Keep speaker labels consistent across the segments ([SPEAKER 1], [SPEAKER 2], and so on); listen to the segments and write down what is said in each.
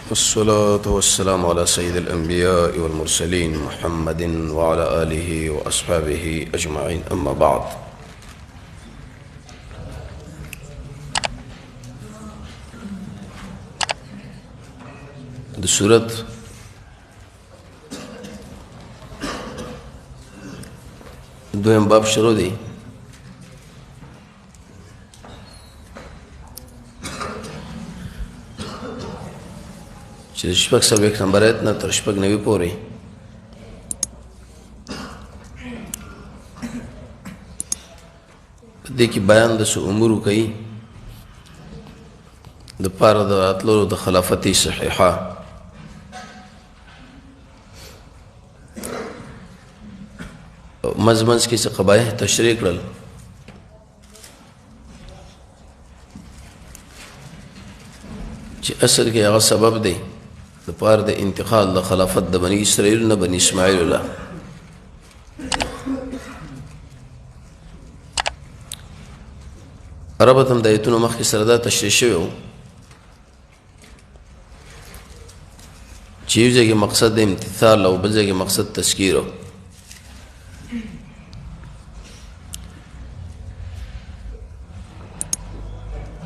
[SPEAKER 1] والصلاة والسلام على سيد الأنبياء والمرسلين محمد وعلى آله وأصحابه أجمعين، أما بعد. د صورت دویم باب شروع دی. چې 46 نمبر آیت نه تر 96 پورې په دې کې بیان د څو امورو کوي د پاره د راتلو د خلافت صحیحه. منځ منځ کې څه قبایح تشریح کړل. چې اصل کې هغه سبب دی د پاره د انتقال د خلافت د بنی اسرائیل نه بنی اسماعیل له. ربط هم د ایتونو مخکې سره دا تشریح شوی و چې یو ځای کې مقصد د امتثال او بل ځای کې مقصد تذکیر.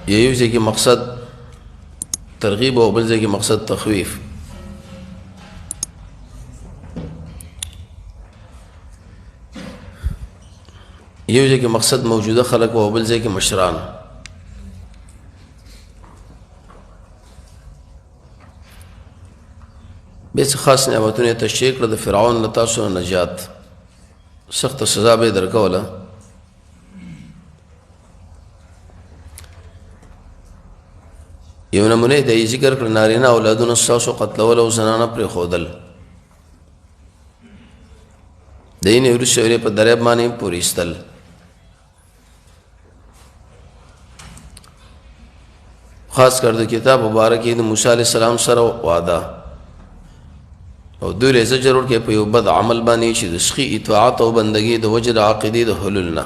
[SPEAKER 1] یو ځای کې مقصد ترغیب او بل ځای کې مقصد تخویف. یو ځای کې مقصد موجوده خلک او بل ځای کې مشران. به څه خاص نعمتونه تشریح کړه د فرعون له تاسو نجات، سخته سزا به درکوله. یو نمونه د ذکر کړ، نارینه اولادونه ستاسو قتلول او زنانه پرېښودل. د یې نه وروسته یې په دریاب باندې پورې ایستل. خاص کر د کتاب مبارک د موسی علی السلام سره وعده او دوی له زجر ورکړي په یو بد عمل باندې چې د سخي اطاعت او بندګي د وجه د عقیدې د حلول نه.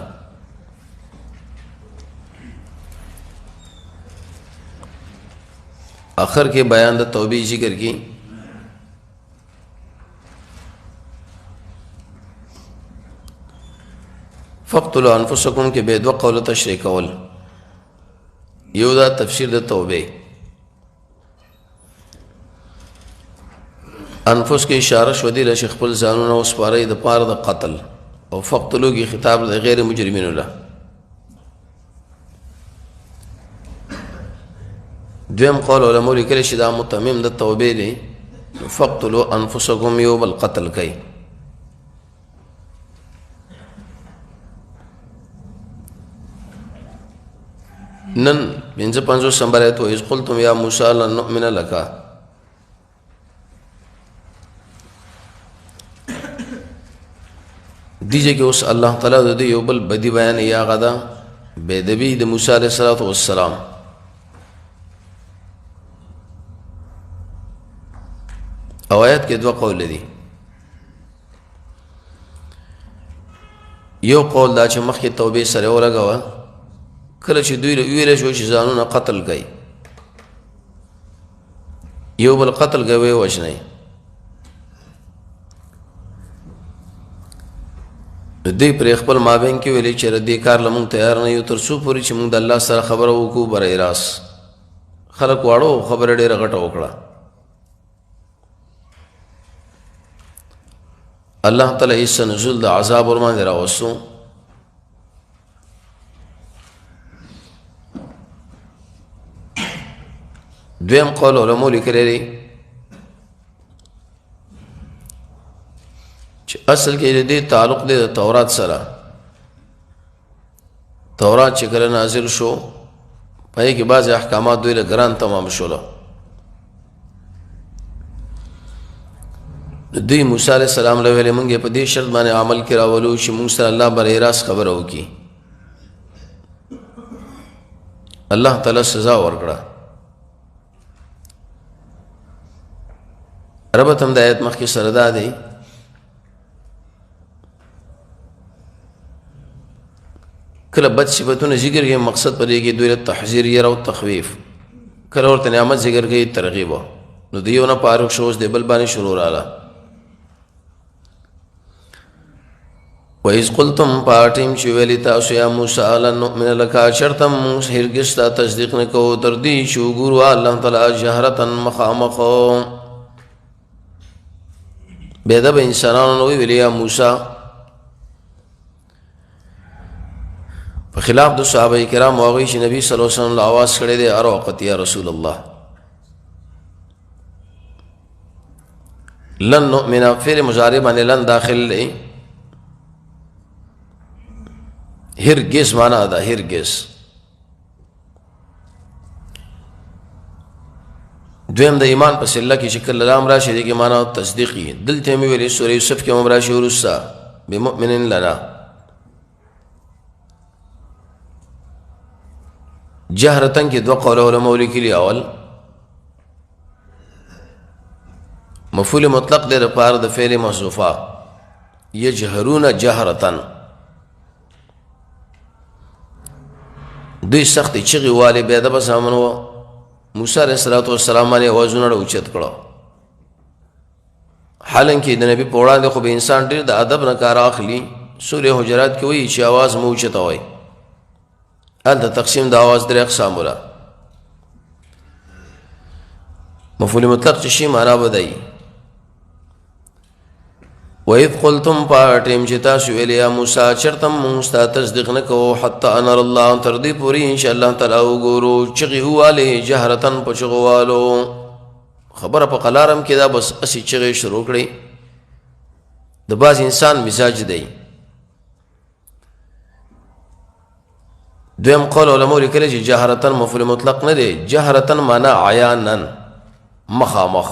[SPEAKER 1] اخر کې بیان د توبې ذکر کی. فقتلوا انفسکم کې به دوه قوله تشریح کول. یو دا تفسیر د توبې، انفس کې اشاره شو دی چې خپل ځانونه وسپارئ د پاره د قتل، او فقتلوا کې خطاب د غیر مجرمینو له. دویم قول علماء لیکلی چې دا متمم د توبې دی، فقتلوا انفسکم یو بل قتل کوي. نن 55 نمبر آیت، وإذ قلتم یا موسی لن نؤمن لك. دیجه کې اوس الله تعالی د دې یو بل بدی بیان یا غدا بيدبی د موسی علیه السلام. او آیت کې دوه قول دي. یو قول دا چې مخکې توبې سره ولګوه، کله چې دوی له ویل شو چې ځانونه قتل کوي، یو بل قتل کوي وژنئ، دوی پر خپل مابین کې ویلي چې دې کار له مونږ تیار نه یو تر څو پورې چې مونږ د الله سره خبره وکړو برای راس. خلک واړو خبره ډېره غټه وکړه. الله تعالی یې نزول د عذاب ور باندې راوستو. دویم قول علماء لیکلی دی چې اصل کې د دې تعلق دی د تورات سره. تورات چې کله نازل شو پای کې بعضې احکامات دوی له ګران تمام شول. دوی موسی علیه السلام له ویلې مونږ په دې شرط باندې عمل کې راولو چې مونږ سره الله برای راست خبره وکړي. الله تعالی سزا ورکړه. ربط هم د آیت مخکې سره دا دی کله بد صفتونه ذکر کوي، مقصد په دې کې دوی له تحذير یې او تخویف، کله ورته نعمت ذکر کوي ترغیب. نو نو دیو نه پارک شو، اوس د بل باندې شروع رااله. وَإِذْ قُلْتُمْ پاټیم چې ویلي تاسو یا موسی لن نؤمن لک، چرته موږ هرګز ستا تصدیق نه کوو تر دې چې وګورو الله تعالی جهرتاً مخامخ. بې ادبه انسانانو نو ویلي یا موسی، په خلاف د صحابه کرام هغوی چې نبی صلی الله علیه وسلم له اواز کړی دی هر وخت یا رسول الله لن نؤمن، فعل مضارع باندې لن داخل دی، هرگز معنا ده هرگز. دویم د ایمان په سله کې چې کله لام راشي دې کې معنا تصدیقي. دلته مې ویلې سورې یوسف کې هم راشي ورسته بمؤمن لنا. جهرتن کې دوه قول علماء لیکلي. اول مفعول مطلق دی لپاره د فعل محذوفه یجهرون جهرتن، دوی سختې چغې والې بې ادبه زامن وو. موسی علیه الصلاة والسلام باندې اوازونه راوچت کړو، حالانکه د نبی په وړاندې خو به انسان ډېر د ادب نه کار اخلي. سورې حجرات کې وایي چې اواز مه اوچتوئ. هلته تقسیم د اواز درې اقسامو ده. مفعول مطلق چې شي معنا به دی. وَإِذْ قُلْتُمْ پاټیم چې تاسو ویل یا موسی چرته مونږ ستا تصدیق نه کوو حتی انر الله، تر دې پورې ان شاء الله تعالی وګورو چغې ووالې جهرتاً په چغو والو. خبره په قلارم کې دا بس هسې چغې شروع کړې. د بعض انسان مزاج دی. دویم قول علماء لیکلی چې جهرتاً مفعول مطلق نه دی، جهرتاً معنا عیاناً مخامخ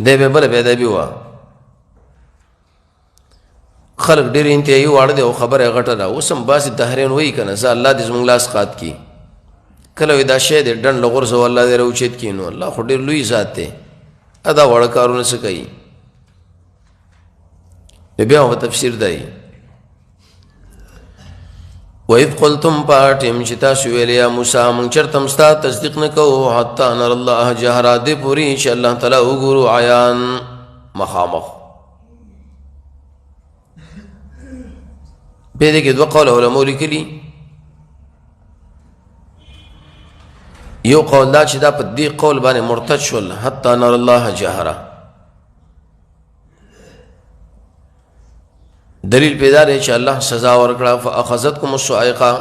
[SPEAKER 1] دی، به بله بې ادبي وه. خلک ډېر انتهایي واړه دي او خبره یې غټه ده. اوس هم بعضې دهرین وایي که نه، زه الله دې زموږ لاس قات کړي، کله وایي دا شی دی ډنډ له غورځوه الله دې راوچت کړي، نو الله خو ډېر لوی ذات دی، دا واړه کارونه څه کوي؟ بیا هم تفسیر دی. وَإِذْ قُلْتُمْ پاټیم چې تاسو ویل یا موسی مونږ چېرته هم ستا تصدیق نه کوو حتی نر الله جهرا، دې پورې چې الله تعالی وګورو عیان مخامخ. په دې کې دوه قول علماء لیکلي. یو قول دا چې دا په دې قول باندې مرتد شول حتی نر الله جهرا، دلیل پیدا دی چې الله سزا ورکړه فاخذتکم الصاعقه،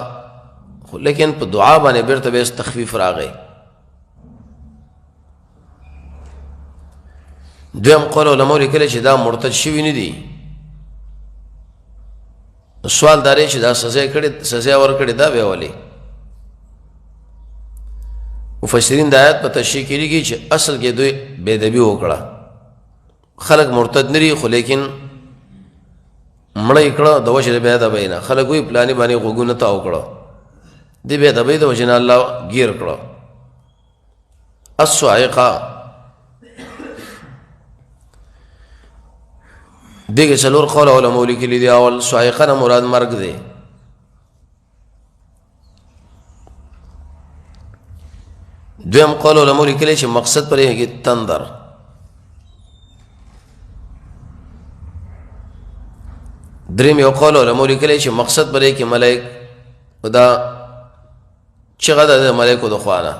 [SPEAKER 1] خو لیکن په دعا باندې بیرته به تخفیف راغی. دویم قول علماء لیکلی چې دا مرتد شوي نه دي. سوال دا دی چې دا سزا کړې، سزا ورکړې دا بیا ولې؟ مفسرین د آیت په تشریح کې لیکي چې اصل کې دوی بې ادبي وکړه، خلک مرتد نه دي خو لیکن مړه یې کړه د وجې د بې ادبۍ نه. خلک وایي پلاني باندې غوږونه تاو کړه، دې بې ادبۍ د وجې نه الله ګیر کړه. الصاعقه دې کې څلور قوله علماو لیکلي دي. اول صاعقه نه مراد مرګ دی. دویم قول علماء لیکلی چې مقصد پرې کې تندر. دریم یو قول علماء لیکلی چې مقصد پرې کې ملائک، دا چغه ده د ملائکو د خوا نه.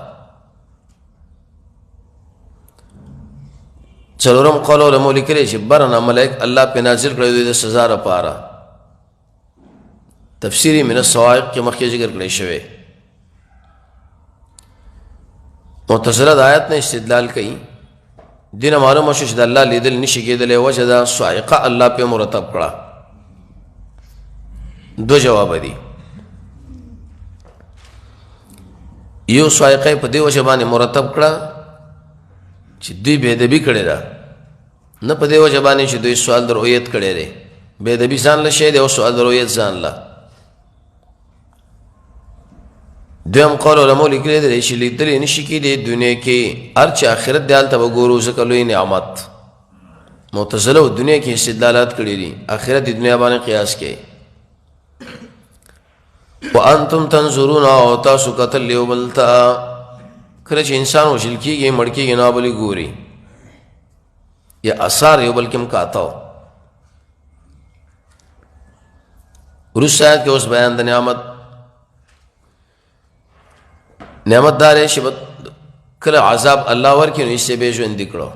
[SPEAKER 1] څلورم قول علماء لیکلی چې برنه ملائک الله په نازل کړی دی د سزا لپاره. تفسیری من الصواعق کې مخکې ذکر کړی شوی. معتزله د آیت نه استدلال کوي، دینه معلومه شو چې د الله لیدل نشي کېدلی، وجه دا صاعقه الله په مرتب کړه. دو جواب دي. یو صاعقه په دې وجه باندې مرتب کړه چې دوی بې ادبي کړې ده، نه په دې وجه باندې چې دوی سوال د رؤیت کړی دی. بې ادبي ځان له شی دی او سوال د رؤیت ځان له. دویم قول علماء لیکلی دی چې لیدلی نشي کېدی دنیا کې، هر چې آخرت دی هلته به ګورو، ځکه لوی نعمت. معتزله او دنیا کې استدلالات کړي دي، آخرت د دنیا باندې قیاس کوي. وانتم تنظرون، او تاسو کتل یو بل ته. کله چې انسان وژل کېږي، مړ کېږي، نو بلې ګوري یا اثار یو بل کې هم کاته. وروسته آیت کې اوس بیان د نعمت. نعمت دا دی چې کله عذاب الله ورکړي نو یې به ژوندي کړو.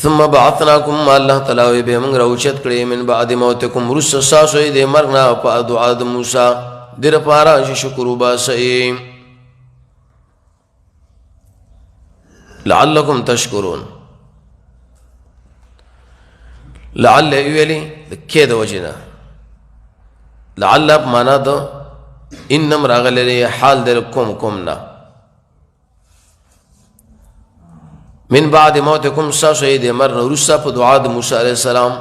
[SPEAKER 1] ثم بعثناکم، الله تعالی وی به موږ راوچت کړی، من بعد موتکم، وروسته ستاسو د مرګ نه، په دعا د موسی دې لپاره چې شکر وباسئ، لعلکم تشکرون. لعل ویلي د کې د وجنه لعل په معنا د انم راغلی، حال در کوم کوم نه. من بعد موتکم، ستاسو د مرګ نه وروسته په دعا د موسی علیه السلام.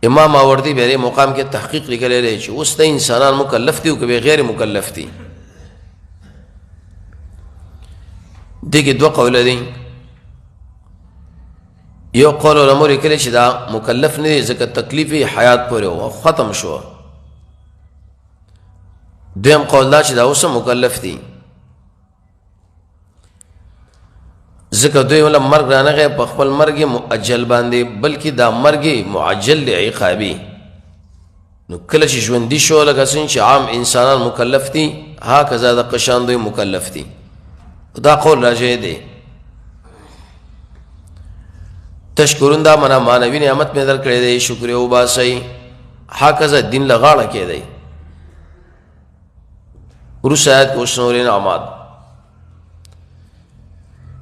[SPEAKER 1] امام ماوردي بیره مقام کې تحقیق لیکلی دی چې اوس د انسانان مکلف دي او که غیر مکلف دي. دې کې دوه قوله دي. یو قول علماء لیکلی چې دا مکلف نه دی، ځکه تکلیف یې حیات پورې و ختم شو. دویم قول دا چې دا اوس مکلف دي، ځکه دوی ولا مرګ رانغی په خپل مرګ مؤجل باندې، بلکې دا مرګ معجل لعقابي. نو کله چې ژوندي شو، لکه څنګه چې عام انسانان مکلف دي، هکذا د قشان دوی مکلف دي. دا قول راجع دی. تشکرون دا منا معنوي نعمت مې درکړی دی، شکر یې وباسئ. هکذا دین له غاړه کېدی. وروسته آیت کې اوس نور انعامات.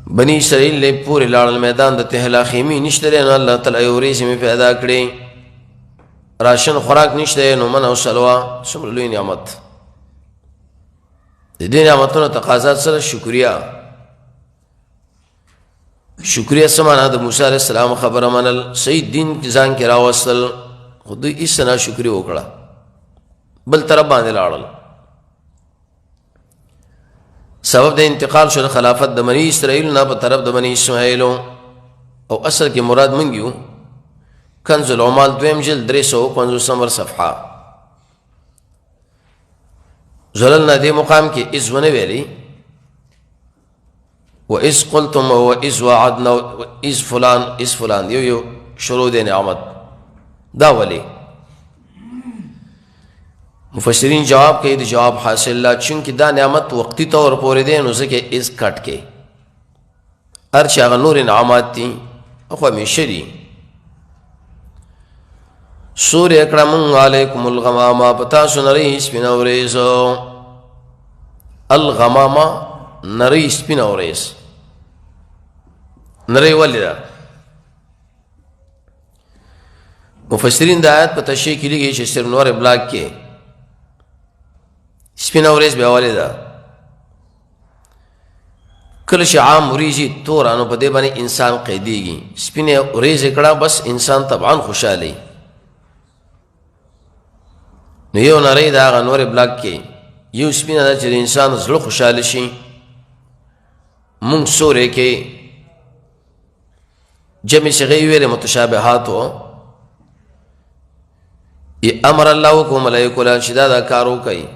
[SPEAKER 1] بنی اسرائیل له پورې لاړل، میدان د تهلا خیمې نشته دی، نو الله تعالی یو ورېځې مې پیدا کړې. راشن خوراک نشته، نو من او سلوا. څومره لوی نعمت! د دې نعمتونو تقاضا سره شکریا. شکریا سمانه د موسی علیه السلام خبره منل، صحیح دین ځان کې راوستل، خو دوی هیڅ نه شکریا وکړه، بل طرف باندې لاړل. سبب د انتقال شو خلافت د بنی اسرائیل نه په طرف د بنی اسماعیل، او اصل کې مراد مونږ یو. کنز العمال دویم جلد 350 نمبر صفحه. زللنا دې مقام کې از ونه ویلي، و اذ قلتم و اذ وعدنا و اذ فلان اذ فلان، یو یو شروع دی نعمت. دا ولی؟ مفسرین جواب کوي، د جواب حاصل لا چونکه دا نعمت وقتی طور پورې دی، نو ځکه از کټ کې. هر چې هغه نور انعامات دي خو همیشه دي. سور کړه مونږ علیکم الغمامه، پتا سو نری سپینه ورېځ. الغمامه نری سپینه ورېځ. نری ولې ده؟ مفسرین د آیت په تشریح کې لیکي چې سر نور ابلاغ کې سپینه ورېځ بیا ولې ده؟ کله چې عام وریځي تورانو په دې باندې انسان قیدیږي، سپینه ورېځ کړه بس انسان طبعا خوشحالي. نو یو نری دا هغه نور بلاک کې یو سپینه ده چې انسان زړه خوشحاله شي. مونږ سورې کې جمع صيغه ویلې متشابهات وو. ای امر الله کو ملائکه لا چې دا کارو کوي،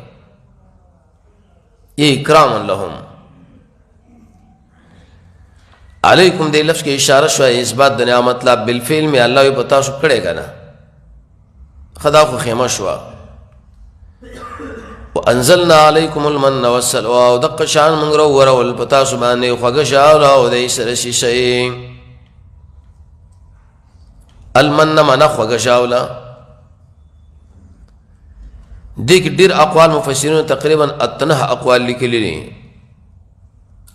[SPEAKER 1] ای اکرام لهم. علیکم دې لفظ کې اشاره شو اثبات د نعمت لا بالفعل می الله په تاسو کړي کنه، خدا خو خیمه شو. وانزلنا علیکم المن والسلوى، او دغه شان موږ رو ورول په تاسو باندې خوږه شاوله او د سره شیشه. المن معنا خوږه شاوله. دې کې ډېر اقوال مفسرینو تقریبا اتنه اقوال لیکلي دي.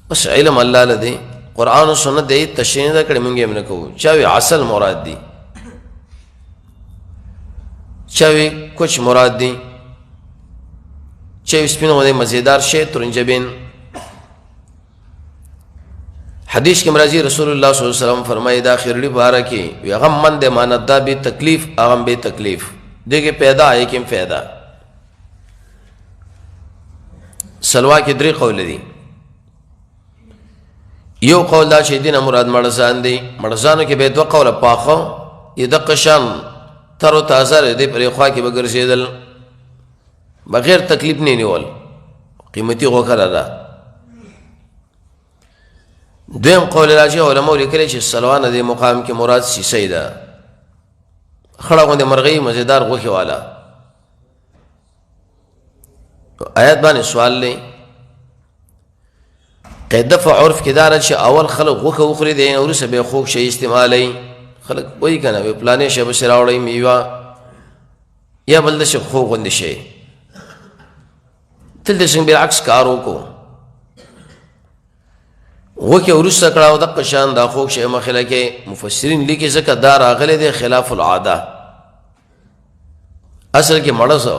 [SPEAKER 1] بس علم الله لدی، قرآن او سنت دې تشریح نه کړې، مونږ یې نه کوو. چا وی عسل مراد دي، چا وی کچھ مراد دي، چا وی سپین غوندې مزیدار شی ترنجبین. حدیث کې مرضی رسول الله صلی الله علیه وسلم فرمایي دا خیرړي باره کې وی غم من د مانت دا به تکلیف اغم به تکلیف دغه پیدا آی کې فایده. سلوا کې درې قول دي. یو قول دا چې دینه مراد مړزان دي، مړزانو کې به دوه قوله پاخه یې د قشان تر او تازه دې پرې خوا کې بګرځیدل بغیر تکلیف نه نیول. قیمتي غوښه ده. دویم قول راځي علماء لیکلي چې سلوا نه د مقام کې مراد سیسۍ ده، خړه غوندې مرغۍ مزیدار غوښې والا. آیات باندې سوال دی، قاعده په عرف کې دا چې اول خلک غوښه وخوري دی نو وروسته بیا خوږ شی استعمالوي. خلک وایي که نه، وایي پلانې شی به سې راوړی میوه یا بل داسې خوږ غوندې شی. تل دې څنګه بالعکس کار وکړو، غوښه وروسته کړه او دقه شان دا خوږ شی مخې لکې. مفسرین لیکي ځکه دا راغلی دی خلاف العاده، اصل کې مړه سو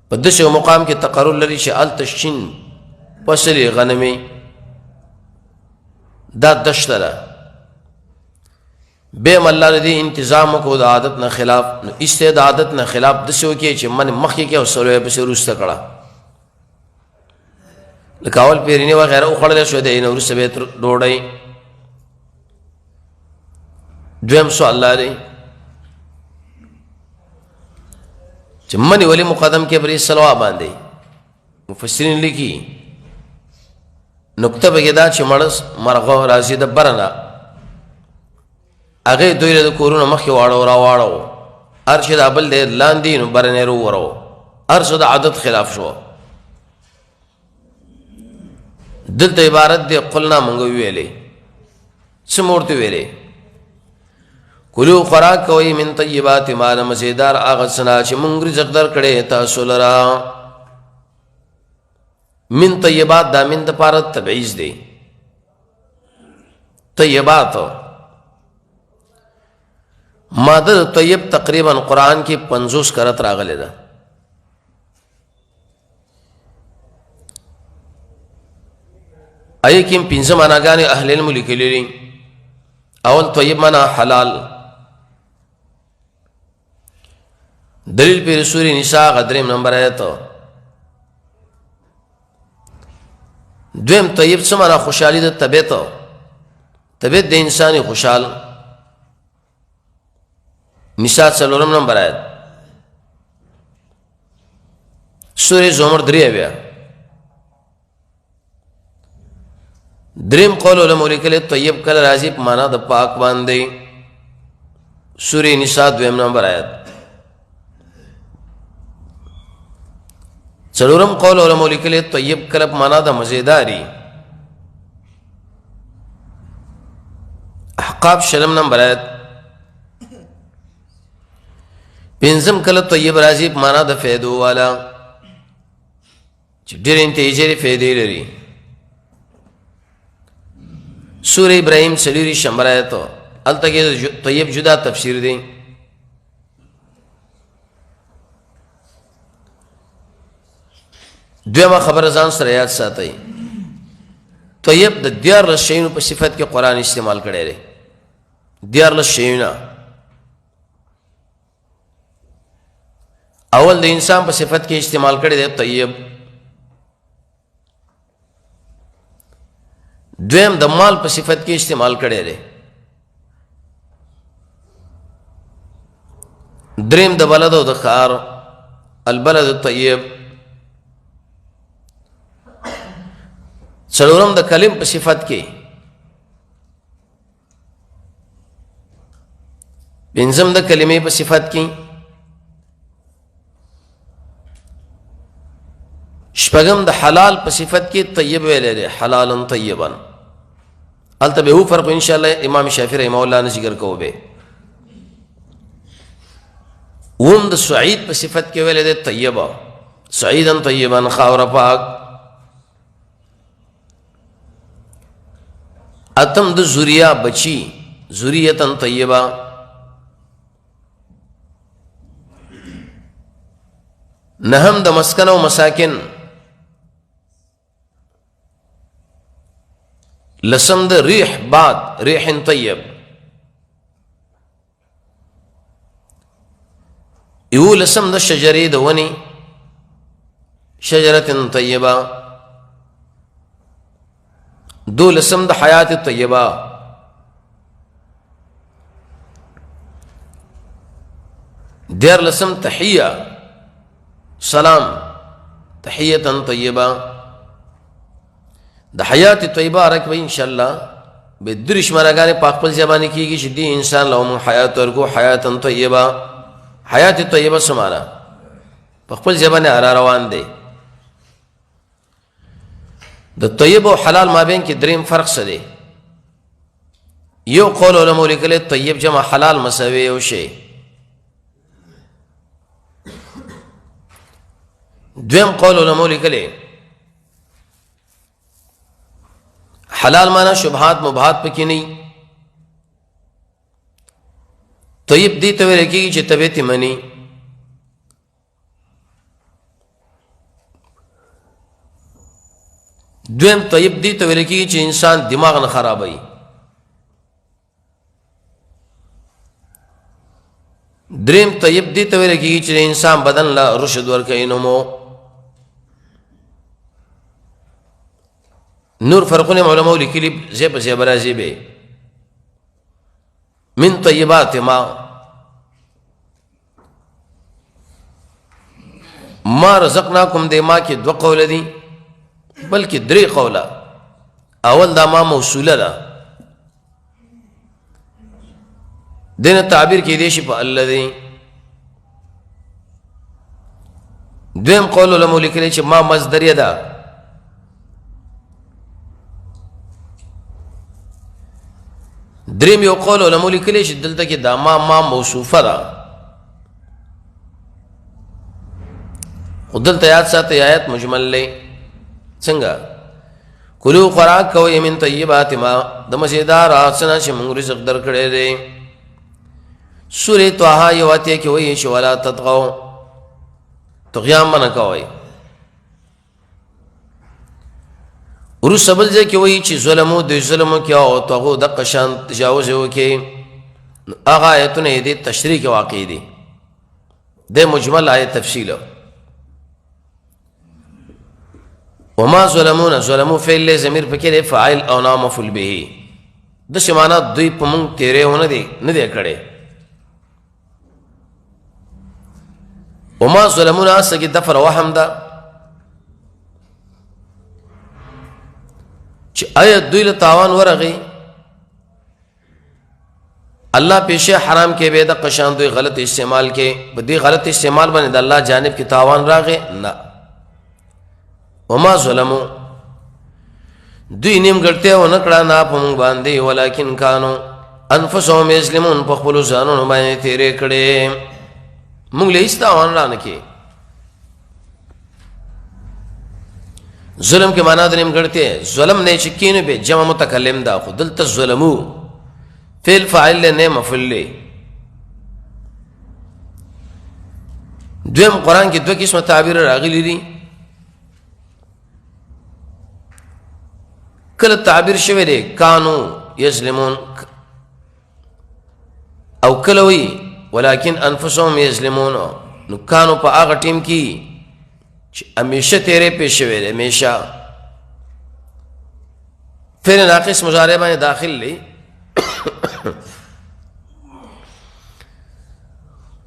[SPEAKER 1] په داسې مقام کې تقرر لري چې هلته شین فصلې غنمې دا دشته ده، بیا هم الله د دې انتظام وکړو د عادت نه خلاف. نو ایسته د عادت نه خلاف داسې وکړي چې من مخکې کې او سلوی پسې وروسته کړه، لکه اول پیرینې وغیره وخوړلی شو دی، نو وروسته بیا ډوډۍ. دویم سوال دا دی چې منی ولی مقدم کې پرې سلوا باندې؟ مفسرین لیکي نکته به دا چې مړس مرغه راځي د برنه، هغه دوی له کورونو مخکې واړو را واړو، هر چې دا بل دی لاندې نو برنه رو ورو، هر څه د عادت خلاف شو. دلته عبارت دی قلنا مونږ ویلې، څه مورته ویلې؟ کلو خوراک کوي من طیبات ما، مزیدار هغه څه چې مونږ رزق درکړې تاسو لرا. من طیبات دا من د پاره تبعیض دی. طیبات ماده طیب تقریبا قرآن کې 50 کرت راغلی ده. آی کې پنځه معناګانې اهل علم لیکلي دي. اول طیب معنا حلال، دلیل پر سورې نساء غدریم نمبر آیت. دویم طیب څه معنا؟ خوشحالي د طبیعت، طبیعت د انساني خوشحال، نساء څلورم نمبر آیت. سورې زمر درې بیا. دریم قول علماء لیکلی طیب کله راځي په معنا د پاک باندې، سورې نساء دویم نمبر آیت. څلورم قول علماء لیکلی طیب کله په معنا د مزیداری، احقاف شلم نمبر آیت. پنځم کله طیب راځي په معنا د فیدو والا چې ډېر انتهایی فیدې لري، سورہ ابراهیم سلیری شمبر آیت. هلته کې طیب جدا تفسیر دی. دویمه خبره ځان سره یاد ساتئ، طیب د 13 شیونو په صفت کې قرآن استعمال کړی دی. 13 شیونه. اول د انسان په صفت کې استعمال کړی دی طیب. دویم د مال په صفت کې استعمال کړی دی. دریم د بلد او د ښار، البلد الطیب. څلورم د کلم په صفت کې. پنځم د کلمې په صفت کې. شپږم د حلال په صفت کې طیب ویلې دی، حلالا طیبا. هلته به فرق ان شاء الله امام شافعي رحمه الله نه ذکر کوو به. وم د سعید په صفت کې ویلې دی طیبا، سعیدا طیبا، خاور پاک. اتم د ذریه بچی، ذریه طیبه. نهم د مسکن او مساکن. لسم د ریح باد، ریح طیب. یو لسم د شجرې د ونی، شجره طیبه. دو لسم د حیات طیبه. دیر لسم تحیه سلام. تحیتا طیبه، د حیات طیبه رکب ان شاء الله به درش معناګانې په خپل ځبانه کیږي چې دی انسان له مون حیات ورکو حیاتا طیبه. حیات طیبه سمانا په خپل ځبانه را روان دی. د طیب او حلال مابین کې دریم فرق څه دی؟ یو قول علماء لیکلی طیب جمع حلال مساوي یو شی. دویم قول علماء لیکلی حلال معنا شبهات مبهات پکې نه، طیب دی ته ویل کېږي چې طبیعت مني. دویم طیب دی ته ویل کېږي چې انسان دماغ نه خرابوي. دریم طیب دی ته ویل کېږي چې انسان بدن له رشد ورکوي. نو نور فرقونه علماء لیکلي زه په زه برازي به من طیبات ما ما رزقناکم، د ما کې دوه قول دي بلکې درې قوله. اول دا ما موصوله ده، دین تعبیر کې دی شي په الذی. دویم قول علماء لیکلي چې ما مصدریه ده، دریم یو قول علماء لیکلي چې دلته کې دا ما ما موصوفه ده. خو دلته یاد ساتئ آیت مجمل لې څنګه کلو خوراک کوئ من طیبات ما، د مزیدار څه چې موږ رزق درکړی دی. سورې طه یو اتیا کې وایي چې ولا تطغوا، طغیان مه نه کوئ. وروسته بل ځای کې وایي چې ظلمو دوی ظلم وکړي او طغو دقه شان تجاوز یې وکړي. هغه آیتونه یې دې تشریح کې واقع دي، د مجمل آیت تفصیل. وما ظلمونا، ظلمو فعل له ضمیر پکې دی فاعل او نام مفعول به. د څه معنا دوی په مونږ تیرې ونه دی نه دی کړي. وما ظلمونا اصل کې دفر وهم ده چې آیا دوی له تاوان ورغی الله پیشه حرام کې به د قشان دوی غلط استعمال کې، په دې غلط استعمال باندې د الله جانب کې تاوان راغی نه. وما ظلمو دوی نیم ګړته و نکړه نه په مونږ باندې، ولکن کانو انفسهم یظلمون، په خپل ځانونو باندې تیرې کړې، مونږ له هیڅ تاوان را نه کې. ظلم کې معنا د نیمګړتیا ظلم نه چې کینو به جمع متکلم دا، خو دلته ظلمو فعل فاعل نه مفعول له. دویم قران کې دوه قسمه تعبیر راغلي دي. کله تعبیر شوی دی کانو یظلمون، او کله وی ولكن انفسهم یظلمون. نو کانو په هغه ټیم کې چې همیشه تیرې پیش شوی دی، همیشه فعل ناقص مضارع باندې داخل دی.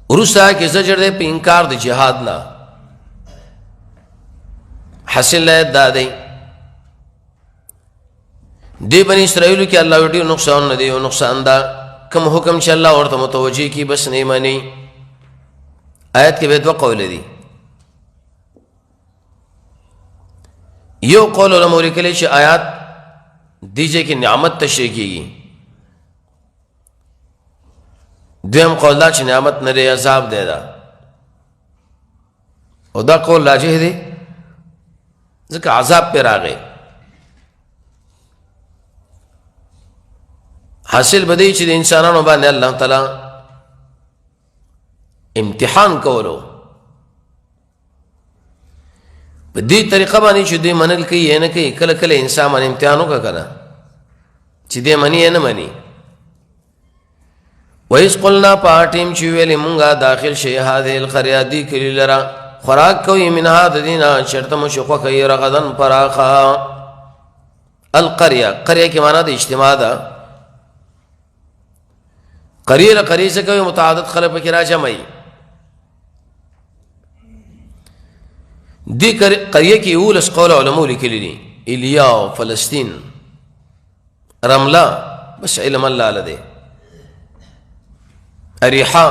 [SPEAKER 1] ورسته کې زجر دی په انکار د جهاد نه، حاصل له دا دی دی بنی اسرائیل کې الله ډیر نقصان نه دی او نقصان دا کوم حکم چې الله ورته متوجي کی بس نه مانی. آیت کې به دوه قول دي. یو قول علماء لیکلی چې آیات دیجه کې نعمت تشریح کیږي. دویم قول دا چې نعمت نه دی عذاب دی دا، او دا قول راجح دی ځکه عذاب پر راغی. حاصل بدی چې د انسانانو باندې الله تعالی امتحان کولو په دې طریقه باندې چې دوی منل کوي نه کوي. کله کله انسان باندې امتحان وکړه کنه چې دې مني نه مني. وَإِذْ قُلْنَا پاټیم چې ویلې مونږه داخل شي هذه القريه دی کلی لرا خوراک کوي من هذا دینا چرته مو شخو کوي رغدن پراخا. القريه قريه کې معنا د اجتماع ده. قريه له قريه څخه کوي متعدد خلک پکې راجمعي. دې قریه کې 11 قول علماء لیکلي دي، ایلیا او فلسطین، رمله، بس علم الله لده، اریحا،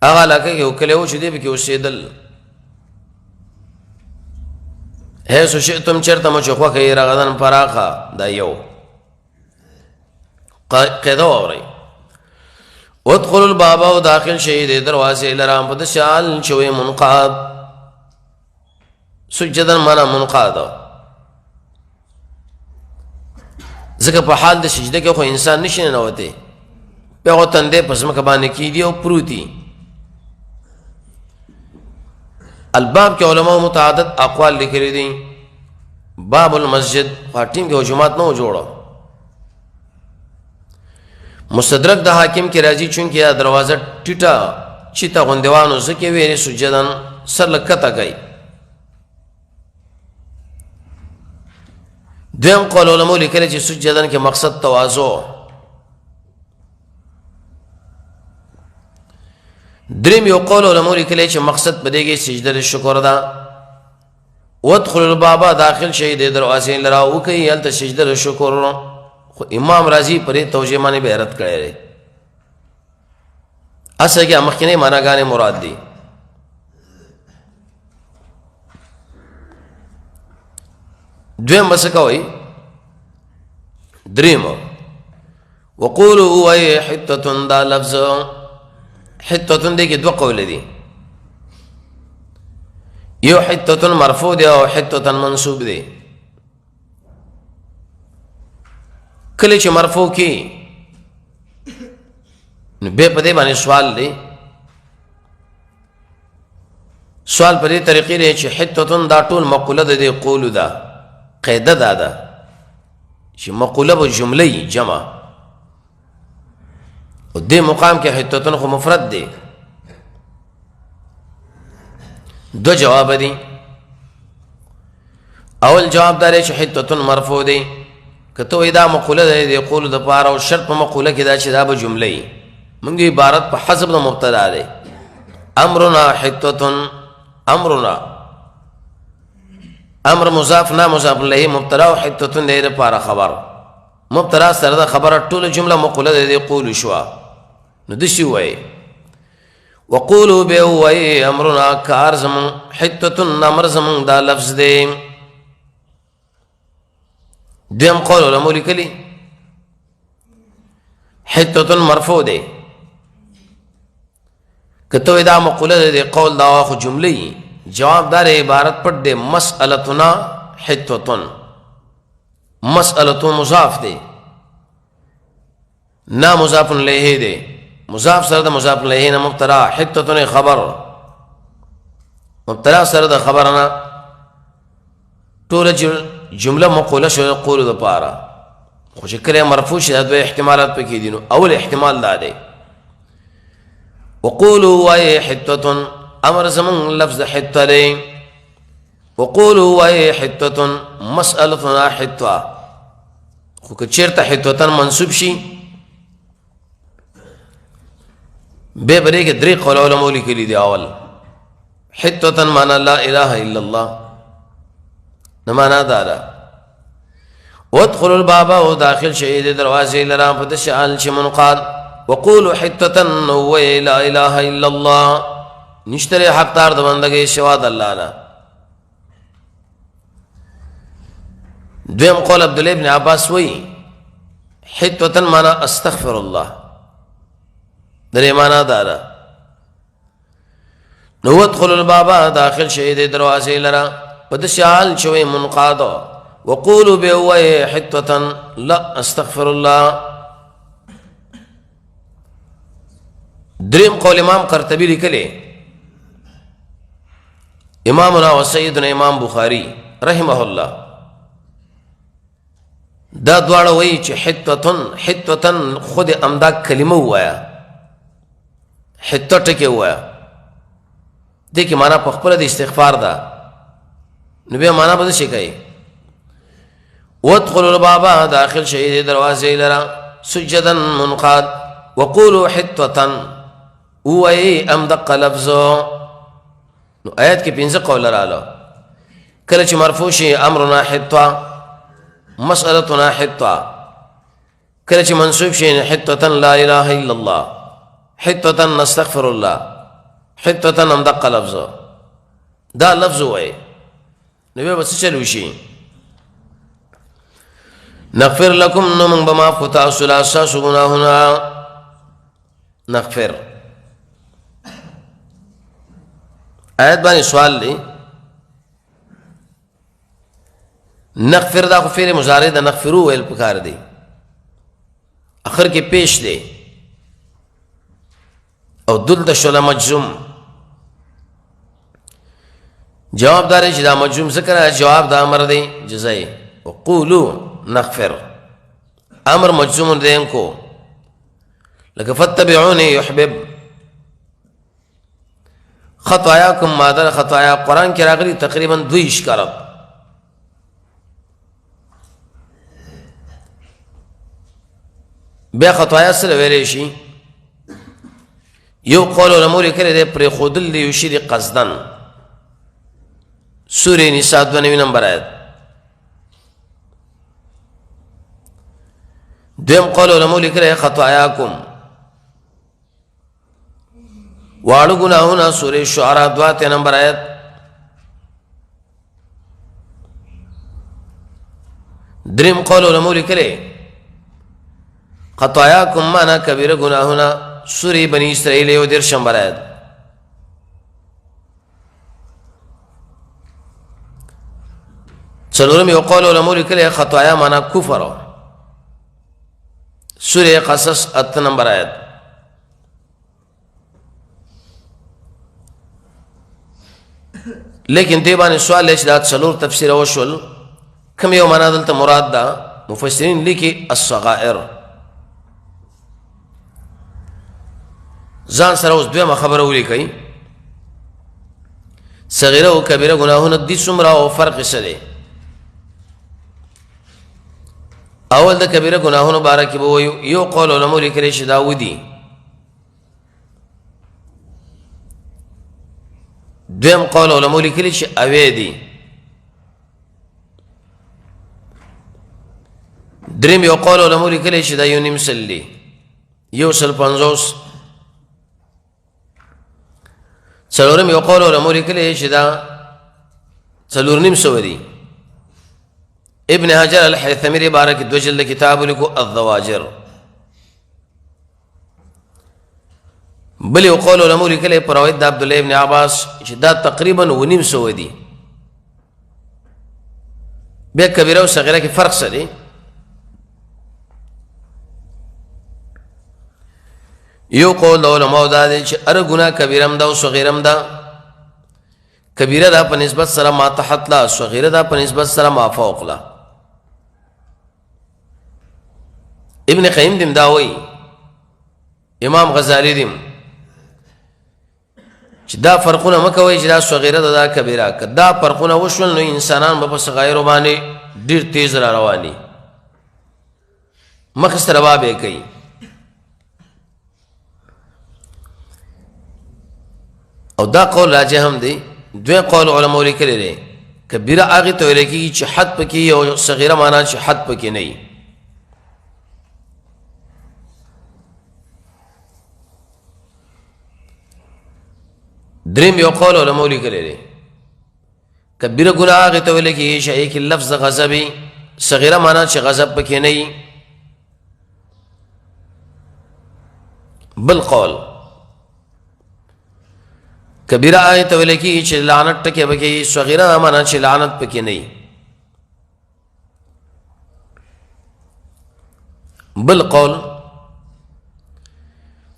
[SPEAKER 1] هغه علاقه کې وکړو چې دې به کې اوسېدل. هیڅ شئتم چرته مو چې خوښه یې رغدن پراخه. دا یو قاعده واورئ. ادخل الباب، او داخل شي د دروازې لرام په دشال چوي منقاد، سجدن معنا منقاد، ځکه په حال د سجده کې خو انسان نشي نه وته، په تندې پسمه باندې کې دی او پروتي. الباب کې علماء متعدد اقوال لیکلي دي. باب المسجد خاطیم کې جماعت نه جوړو. مستدرک د حاکم کې راځي، چونکه دا دروازه ټیټه چیته غوندوانو زکه ویری سجدن سر لکته کوي. دویم قول علماء لیکل چې سجدن کې مقصد تواضع. دریم یو قول علماء لیکل چې مقصد په دې کې سجده شکر ده. وادخل الباب، داخل شي د دروازې لرا وکي هلته سجده شکر. خو امام رازی پرې توجیه باندې به رد کړی دی. اصل کې مخکنی معناګانې مراد دي. دویم بس کوي. دریم، وقولوا وای حتتن، دا لفظ حتتن دې کې دوه قول دي. یو حتتن مرفوع دی او حتتن منصوب دی. کله چې مرفوع کی نو به په دې باندې سوال دی. سوال په دې طریقې دی چې حتتن دا ټول مقوله ده، د قول ده، قاعده ده، ده چې مقوله به جمله جمع، او دې مقام کې حتتن خو مفرد دی. دو جواب دي. اول جواب دار چې حتتن مرفوع دی، کته وای دا مقوله ده د قول د پاره، او شرط په مقوله کې دا چې دا به جمله وي. مونږ عبارت په حسب د مبتدا دی. امرنا حتتن، امرنا امر مضاف نه مضاف الیه مبتدا، او حتتن دی لپاره خبر، مبتدا سره د خبره ټول جمله مقوله ده د قول شو. نو د شی وای وقولوا به وای امرنا کار زمون، حتتن امر زمون دا لفظ دی. دویم قول علماء لیکلی حتتن مرفوع دی. کته دا مقوله ده قول دا خو جمله، جواب دار عبارت پټ دی. مسألتنا حتتن، مسألتو مضاف دی، نا مضاف الیه دی، مضاف سره د مضاف الیه نه مبتدا، حتتن خبر، مبتدا سره د خبر نه ټول جمله مقوله شو قول د پاره. خو چې کله مرفوع شي دا دوه احتمالات پکې دي. نو اول احتمال دا دی، وقولوا وای حتتن، امر زمون لفظ حته دی. وقولوا وای حتتن مسألتنا حته. خو که چیرته حتتن منصوب شي به بری کې درې قول علماء لیکلي دي. اول، حتتن معنا لا اله الا الله، نه معنا دا ده. وادخل الباب، او داخل شي د دروازې لرا په دشال چې منقاد، وقولوا حتتن و لا اله الا الله، نشتره حقدار د بندګۍ سوا د الله نه. دویم قول عبد الله ابن عباس وی حتتن معنا استغفر الله، درې معنا دا ده. نو ادخل الباب، داخل شي د دروازې لرا په د شال شوی منقاد، وقولوا به حتتن لا استغفر الله. دریم قول امام قرطبی لیکلی، امامنا و سیدنا امام بخاری رحمه الله، دا دواړه وایي چې حتتن، حتتن خود امدا کلمه وایا، حته ټکی وایا، دې کې معنا په خپل د استغفار ده. نو بیا معنا به څه کوي؟ وادخلوا الباب، داخل شي دروازې لرا سجدا منقاد، وقولوا حتة، وای ام دق لفظ. نو آیت کې پنځه قول رااله. کله چې مرفوع شي امرنا حطه، مسألتنا حطه. کله چې منصوب شي حطه لا اله الا الله، حطه نستغفر الله، حطه هم دقه لفظ، دا لفظ وای نو به څه چلو شي. نغفر لكم، نو موږ به معاف کړو تاسو له ستاسو ګناهونه. نغفر آیت باندې سوال دی. نغفر دا خو فعل مضارع د نغفرو ویل پکار دی، اخر کې پیش دی او دلته شوله مجزوم. جواب دار چې دا مجزوم ذکر جواب د امر دی، جزای وقولو نغفر، امر مجزوم دی کو لکه فتبعوني يحبب خطاياكم. ماده خطايا قران کې راغلي تقریبا 22 کرب. بیا خطایا سره ویلې شي. یو قول علماء لیکلی دی پرې خودل دی یو شي دی قصدن، سورې نساء 92 نمبر آیت. دویم قول علماء لیکلی خطاياکم واړو ګناهونه، سورې شعراء 2 نمبر آیت. دریم قول علماء لیکلی خطاياکم معنا کبیره ګناهونه، سورې بنی اسرائیل 31 نمبر آیت. څلورم یو قول علماء لیکلی خطایا معنا کفر، سورې قصص 8 نمبر آیت. لیکن دی باندې سوال چې دا څلور تفسیر وشول، کوم یو معنا دلته مراد ده؟ مفسرین لیکي الصغائر. ځان سره اوس دویمه خبره ولیکئ، صغیره او کبیره ګناهونه دي څومره او فرق څه دی؟ اول د کبیره ګناهونو باره کې به وایو. یو قول علماء لیکلی چې دا ودي. دویم قول علماء لیکلی چې اوې دي. دریم یو قول علماء لیکلی چې دا 1.5 دی، 150. څلورم یو قول علماء لیکلی چې دا 450 دی. ابن حجر الحیثمی بارک دو جلد کتاب لیکو الزواجر. بل یو قول علماء لیکلی پر روایت د عبد الله ابن عباس چې دا تقریبا 950 دی. بیا کبیره او صغیره کې فرق څه دی؟ یو قول د علماء دا دی چې هر ګناه کبیره هم ده او صغیره هم ده. کبیره ده په نسبت سره ما تحت لا، صغیره ده په نسبت سره ما فوق لا. ابن قیم دیم دا وایي، امام غزالی دیم چې دا فرقونه مکوئ چې دا صغیره ده دا کبیره. که دا فرقونه وشول نو انسانان به په صغایرو باندې ډېر تیز را رواني، مخ سره به یې کوي. او دا قول راجح هم دی. دوی قول علماء لیکلی دی کبیره هغې ته ویل کېږي چې حد پکې، او صغیره معنا چې حد پکې نه وي. دریم یو قول علماء لیکلی دی کبیره ګناه هغې ته ویل کېږي چې هغې کې لفظ غضب وي، صغیره معنا چې غضب پکې نه وي. بل قول کبیره هغې ته ویل کېږي چې لعنت ټکی پکې وي، صغیره معنا چې لعنت پکې نه وي. بل قول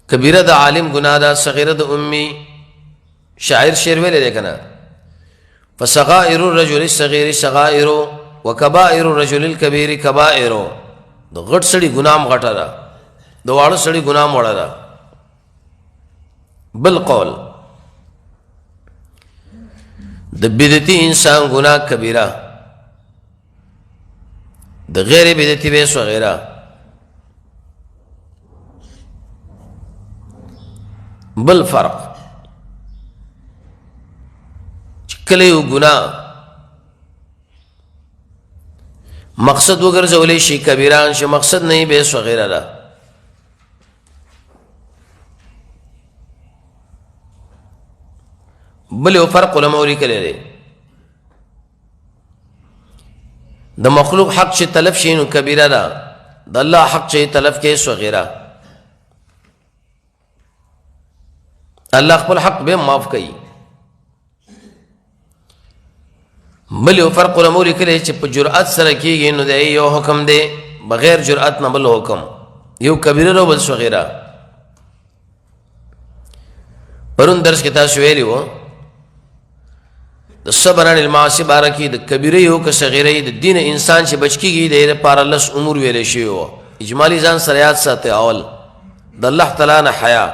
[SPEAKER 1] کبیره د عالم ګناه ده، صغیره د امي. شاعر شعر ویلی دی که نه، فصغائر الرجل الصغیر صغائر وکبائر الرجل الکبیر کبائر. د غټ سړي ګناه هم غټه ده، د واړه سړي ګناه هم وړه ده. بل قول د بدعتي انسان ګناه کبیره، د غیر بدعتي به صغیره. بل فرق کله یو ګناه مقصد وګرځولې شي کبیران شي، مقصد نه به صغیره ده. بل یو فرق علماء لیکلی دی، د مخلوق حق چې تلف شي نو کبیره ده، د الله حق چې تلف کې صغیره. الله خپل حق به معاف کوي. بل یو فرق علماء لیکلی چې په جرأت سره کېږي نو د یو حکم دی، بغیر جرأت نه بل حکم، یو کبیره او بل صغیره. پرون درس کې تاسو ویلی وو د صبر عن المعاصی باره کې د کبیره یو که صغیره د دین انسان چې بچ کېږي د لپاره لس امور ویلی شوي وو. اجمالي ځان سره یاد ساتئ. اول د الله تعالی نه حیا،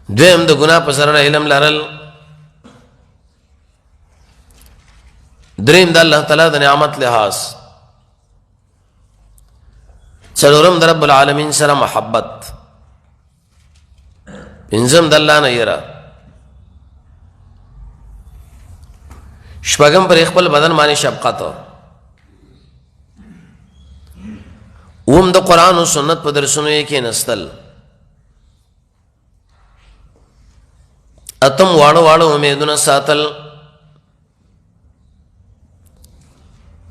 [SPEAKER 1] دویم د ګناه په سره علم لرل، دریم د الله تعالی د نعمت لحاظ، څلورم د رب العالمین سره محبت، پنځم د الله نه یره، شپږم پر خپل بدن باندې شفقت، اوم د قران او سنت په درسونو کې نستل، اتم واړه واړه امیدونه ساتل،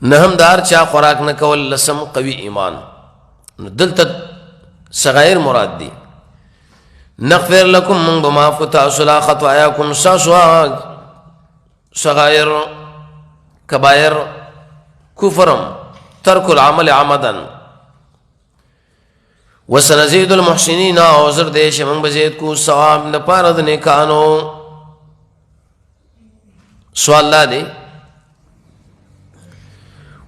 [SPEAKER 1] نهم دار چا خوراک نه کول، لسم قوي ایمان. نو دلته صغائر مراد دي. نغفر لكم من بما کو تاسو لا خطاياكم ساسو صغائر کبائر کفرم ترک العمل عمدا. وسنزيد المحسنين، او زر دې چې موږ به زید کو ثواب نه پاره د نیکانو. سوال لا دی،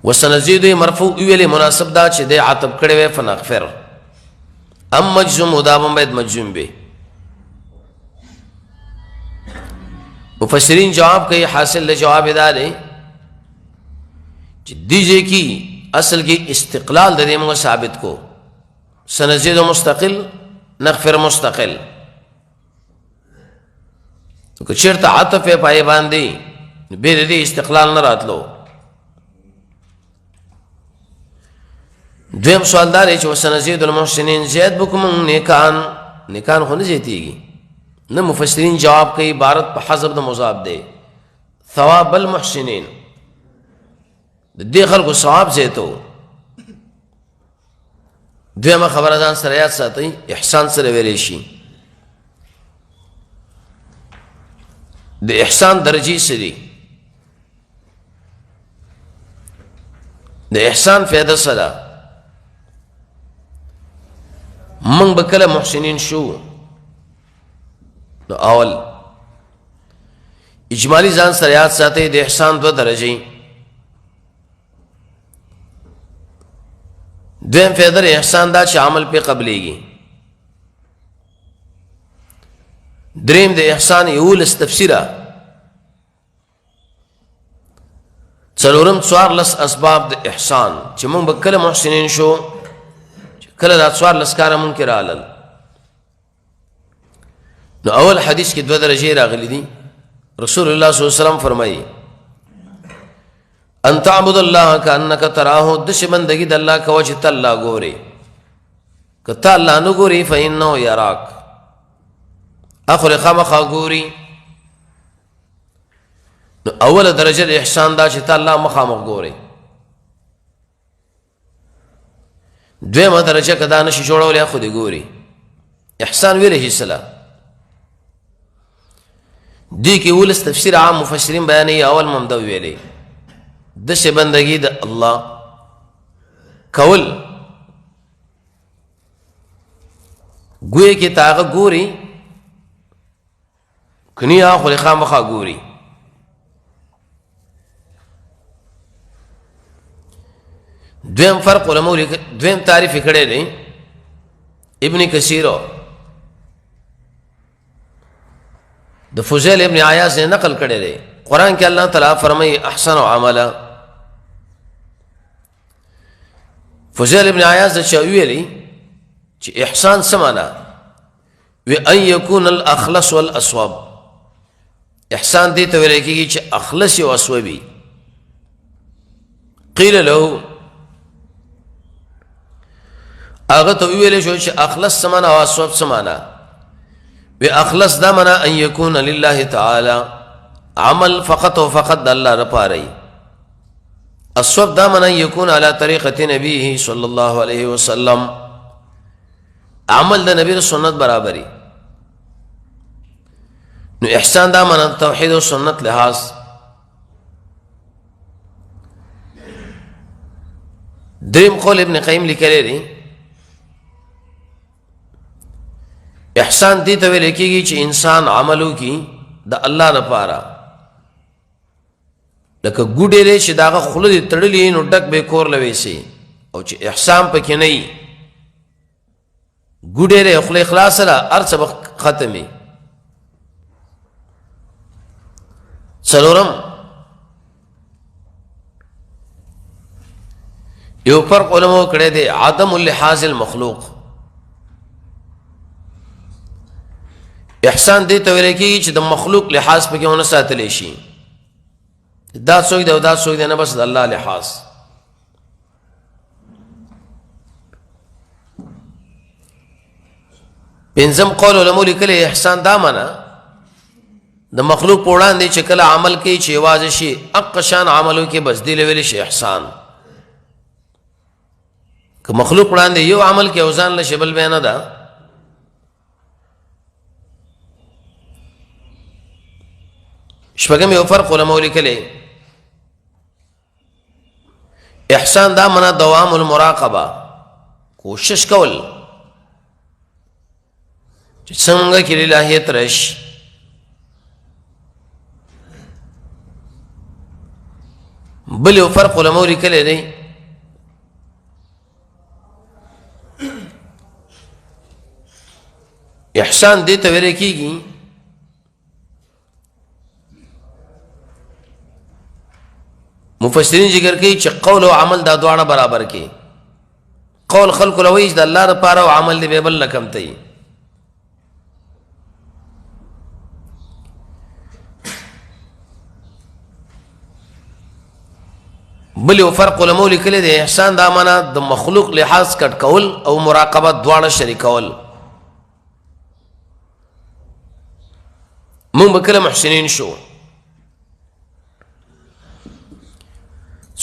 [SPEAKER 1] وسنزيد مرفوع ویلې مناسب دا چې د عتب کړي وي فنغفر ام مجزوم، دا هم باید مجزوم وي. مفسرین جواب کوي، حاصل له جواب دا دی چې دیجه کی اصل کې استقلال د دې موږ ثابت کو، سنزيد مستقل، نغفر مستقل. که چیرته عطف پای باندې به دې استقلال نه راتلو. دویم سوال دار چې وسنزيد المحسنین زید بكم نیکان، نیکان خو نه زیاتیږي نه. مفسرین جواب کوي عبارت په حذف د مضاف دی، ثواب المحسنین، د دې خلکو ثواب زیاتو. دویمه خبره ځان سره یاد ساتئ، احسان سره ویلی شي. د احسان درجې څه دي؟ د احسان فایده څه ده؟ موږ به کله محسنین شو؟ نو اول اجمالی ځان سره یاد ساتئ، د احسان دوه درجې. دویم فیدر احسان دا چې عمل په قبليږي. دریم د احسان یولس تفسیره، څلورم 14 اسباب د احسان چې موږ به کله محسنین شو، چې کله دا 14 کاره مونږ کې رالل. نو اول حدیث کې دوه درجې راغلي دي. رسول الله صلی الله علیه وسلم فرمایي ان تعبد الله کانک تراه، د څه بندگی د الله کوه چې ته الله ګوري، که ته الله نه ګوري فإنه یراک، اخر خامخا ګوري. نو اوله درجه د احسان دا چې ته الله مخامخ ګوري. دویمه درجه که دا نشي جوړولی خو دې ګوري. احسان ویلی شي سلا دې کې ولس تفسیر عام مفسرین بیانوي. اول ممده ویلی داسې بندګي د الله کول ګوی کې تاغه ګوري کني خو خامخا ګوري. دویم فرق علماء دویم تعریف کړی دی ابن کثیر د فضیل ابن عیاض نے نقل کړی دی. قران کې الله تعالی فرمایي احسن عملا. فضیل ابن عیاض چې ویلي چې احسان څه معنا وی؟ ان یکون الاخلص والاصواب. احسان دې ته ویل کېږي چې اخلص او اسوبي. قیل له، هغه ته ویل شو چې اخلص سمانا او اسوب سمانا؟ وی اخلص دا منا ان یکون لله تعالی، عمل فقط او فقط د الله لپاره. الصواب دا منا یکون علی طریقه نبیه صلی الله علیه وسلم، عمل د نبی سنت برابرۍ. نو احسان دا منا توحید او سنت لحاظ. دریم قول ابن قیم لیکلی دی، احسان دې ته ویل کېږي چې انسان عملو کی د الله لپاره، لکه ګوډې دی چې داغه خوله دې تړلې نو ډک به کور لوي سي، او چې احسان پکې نه وي، ګوډې دی، خوله خلاصه ده، هر څه به ختمي. څلورم یو فرق علماء کړی دی، عدم اللحاظ المخلوق. احسان دې ته ویل کېږي چې د مخلوق لحاظ پکې ونه ساتلی شي، دا څوک دی او دا څوک دی، نه، بس د الله لحاظ. پنځم قول علماء لیکلی، احسان دا معنا د مخلوق په وړاندې چې کله عمل کوي چې یوازې شي، اق شان عملو کې، بس دی ویل شي احسان. که مخلوق وړاندې یو عمل کې اوزان له شبل به نه ده. شپږم یو فرق علماء لیکلی، احسان دا منا دوام المراقبه، کوشش کول چې څنګه کې للهیت رش. بل یو فرق علماء لیکلی دی، احسان دې ته ویل کېږي مفسرین ذکر کوي چې قول او عمل دا دواړه برابر کې، قول خلق لوي چې د الله لپاره او عمل دی به بل لکم ته. بل یو فرق علماء لیکلی دی، احسان دا معنا د مخلوق لحاظ کټ کول او مراقبت دواړه شریکول. مونږ به کله محسنین شو؟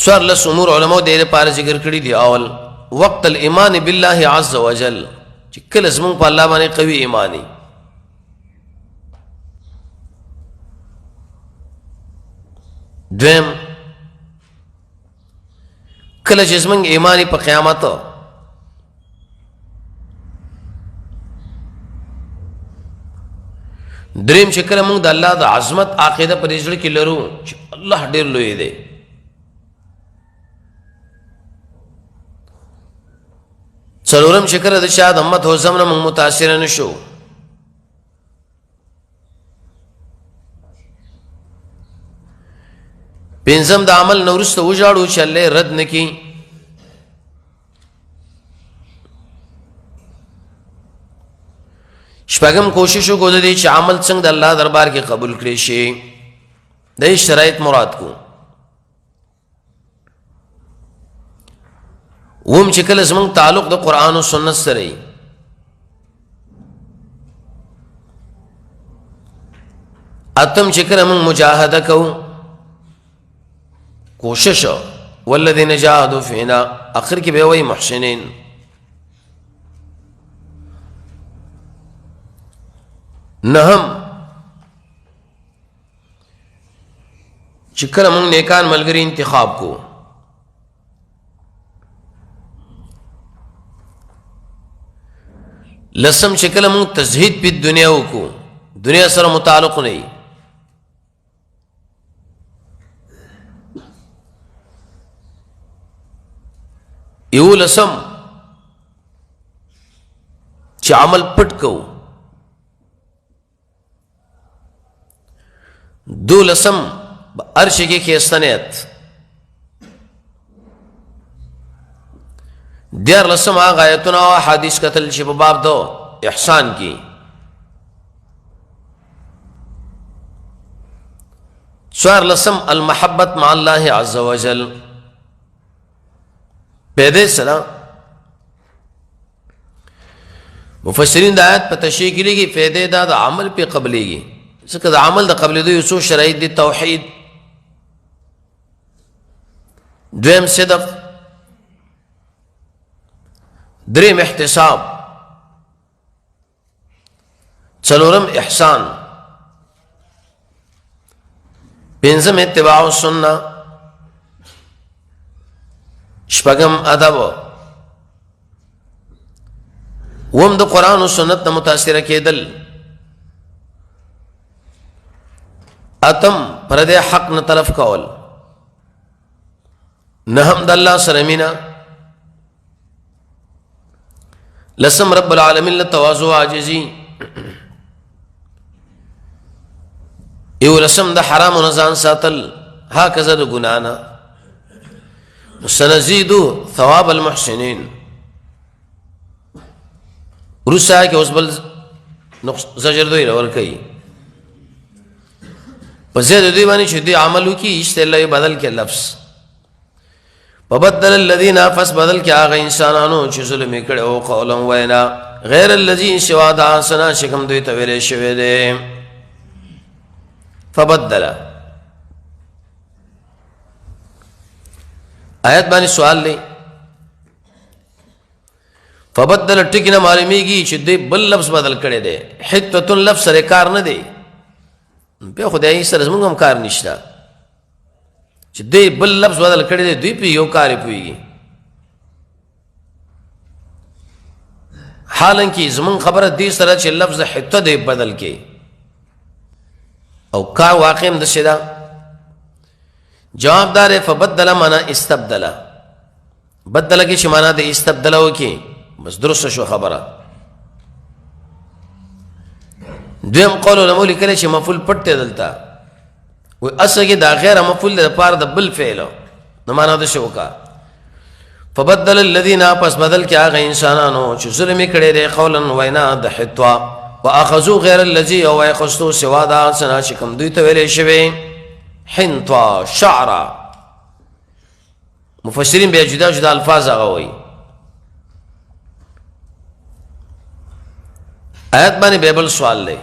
[SPEAKER 1] سوار لس امور علماء دې لپاره ذکر کړی دی. اول، وقت الايمان بالله عز وجل، چې کله زمونږ په الله باندې قوي ایمانی. دویم، کله چې زمونږ ایمانی په قیامت. دریم، چې کله موږ د الله د عظمت عقیده په زړه کې لرو چې الله ډیر لوی دی. څلورم، چې کله د چا د امت هوزم نه موږ متاثر نه شو. پنځم، د عمل نورسته وژاړو چې الله رد نکي. شپږم، کوشش وکړو د دې چې عمل څنګه د الله دربار کې قبول کړي شي، د شرایط مراد کو. وم، چې کله زمونږ تعلق د قران او سنت سره وي. اتم، چې کله موږ مجاهده کوو، کوشش، والذین جاهدوا فینا، اخر کې به وایي محسنین. نهم، چې کله موږ نیکان ملګری انتخاب کو. لسم، چې کله موږ تزهید په دنیا وکړو، دنیا سره متعلق نه. یو لسم، چې عمل پټ کو. دو لسم، ارش کې خېستنیت. دیر لسم، هغه آیتونه او حدیث قتل چې په باب دو احسان کې. سوار لسم، المحبت مع الله عز وجل. په دې سره مفسرین د آیت په تشریح کې لیکي، فائدې دا د عمل په قبليږي، ځکه د عمل د قبلېدو یو څو شرایط دي. توحید، دویم صدق، دریم احتساب، څلورم احسان، پنځم اتباع السنه، شپږم ادب، وم د قران او سنت نه متاثر کېدل، اتم پر دې حق نه طرف کول، نهم د الله سره مینا، لسم رب العالمین له تواضع عاجزی، یو لسم د حرام نه ځان ساتل، هکذا د ګنا نه. سنزيد ثواب المحسنين. روسا کې اوس بل زجر دوی ور کوي په زید دوی باندې چې دوی عمل وکي، ایشته الله بدل کې لفظ فبدل الذين، فس بدل کې هغه انسانانو چې ظلم کړي او قولا وینا غیر الذي سوا دا سنا چې کوم دوی ته ویل شوی دی. فبدل آیت باندې سوال دی. فبدل ټکی نه معلومیږي چې دوی بل لفظ بدل کړي دی. حتة لفظ سره کار نه دی، په خدای سره زموږ هم کار نشته چې دوی بل لفظ بدل کړي دی. دوی په یو کار پويږي، حالانکه زمون خبره دې سره چې لفظ حته دی بدل کې او کار واقع هم د شدا. جواب دار، فبدل معنا استبدل. بدل کې چې معنا د استبدل وکي، بس درست شو خبره. دویم قول علماء لیکل چې مفعول پټ دی دلته و اصل کې دا غیر مفعول د پاره د بل فعل، نو معنا د شو کا فبدل الذين، پس بدل کې هغه انسانانو چې ظلم کړي دي، قولا وینا د حتوا، واخذوا غیر الذي، او اخذتو سوا دا سنا چې کوم دوی ته ویلې شوی، حنطا شعرا. مفسرین بیا جدا جدا الفاظ هغه وایي. آیت باندې به بل سوال لري.